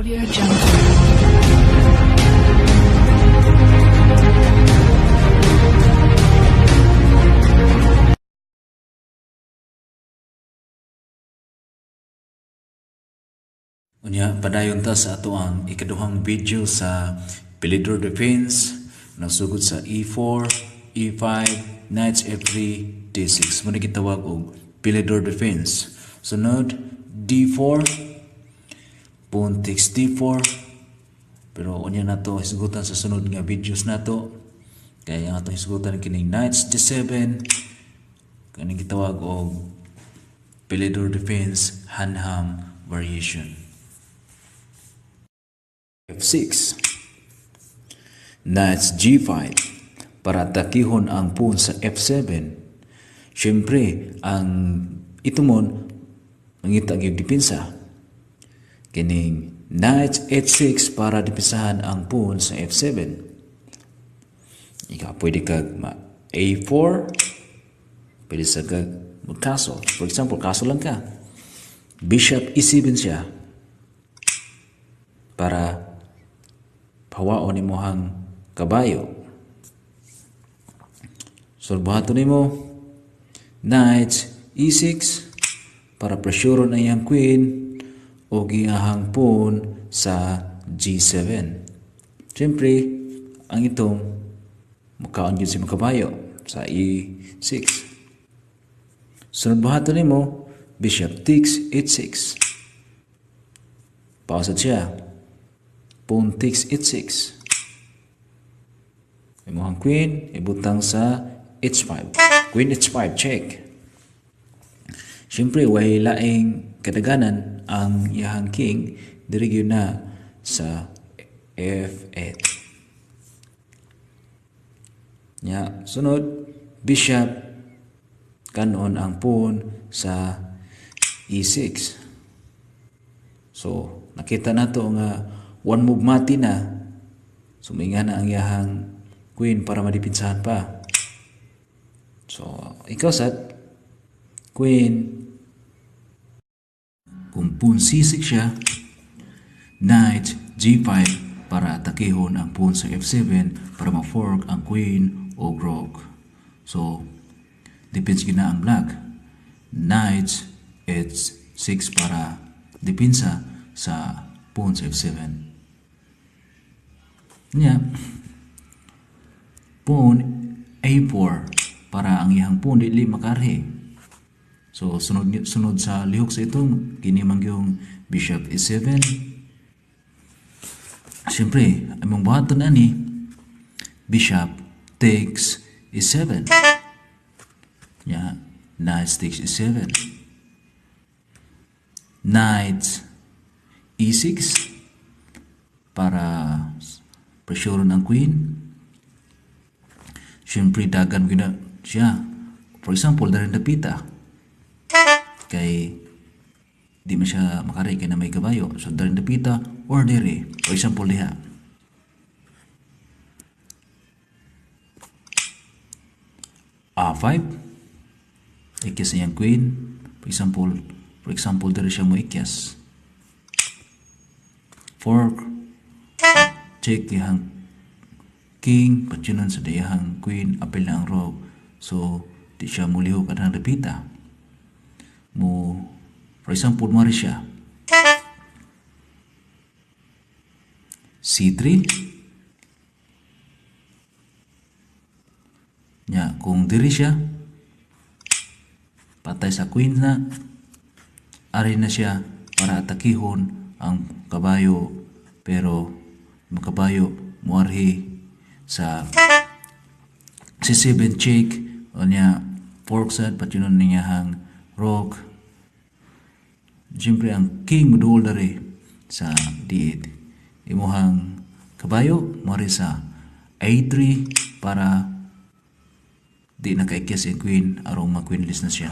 Audio Jungle. Unya, padayon ta sa ato ang ikaduhang video sa Philidor Defense, nasugod sa E4, E5, Knights F3, D6. Muna gitawag og Philidor Defense. Sunod, D4, pawn takes D4. Pero unya nato hisgutan sa sunod nga videos nato. Kaya ang atong hisgutan kining Knights D7, kaning gitawag og Philidor Defense Hanham Variation. F6, Knights G5 para atakihon ang pawn sa F7. Siyempre, ang itumon mangita gyud depensa. Kining Knights H6 para depensahan ang pawn sa F7. Ikaw pwede kag ma A4, pwede sa kag mag-castle. For example, castle lang ka. Bishop E7 siya para pawaon nimo ang kabayo. So, buhaton nimo Knight E6 para presyuron ang iyang queen o giyahang pawn sa G7. Siyempre, ang itong mukaon yun si makabayo sa E6. Sunod buhaton nimo Bishop takes H6. Pausad siya. Pawn takes H6. Imuhang queen, ibutang sa H5. Queen H5, check. Siyempre, way laing kadaganan ang iyahang king, diri gyud na sa F8. Nya, sunod, bishop kanon ang pawn sa E6. So, nakita nato nga one move mati na. Suminga na ang iyahang queen para madipinsahan pa. So, ikaw sad, queen, kung pawn C6 siya, knight G5 para atakihon ang pawn sa F7 para ma-fork ang queen o rook. So, defense gina ang black. Knight H6 para depensa sa pawn sa F7. Nya, pawn A4 para ang iyang pawn dili makarhe. So sunod sunod sa lihok sa itong kini man yung bishop E7. Siyempre, among buhaton ani bishop takes E7. Ya, knight takes E7. Knight E6 para pressure ng queen. Siyempre, dagan gina siya. For example, darin dapita. Kay di man siya makari kay na may kabayo. So, darin dapita or diri. For example, diha. A5. Ikyas niyang queen. For example, diri siya mo ikyas. Fork. Check iyang king, patyunan sa diyahang queen, apil na ang rook. So, di siya mulihok at ang dapita. Mo, for example, mari siya. C3. Nya, kung diri siya, patay sa queen na, ari na siya para atakihon ang kabayo, pero ang kabayo muarhi sa C7 check, o niya fork sad patyunon niya hang rook. Siyempre ang king muduol diri sa D8. Imuhang kabayo muarhi sa A3 para di nakaikyas ang queen arong ma-queenless na siya.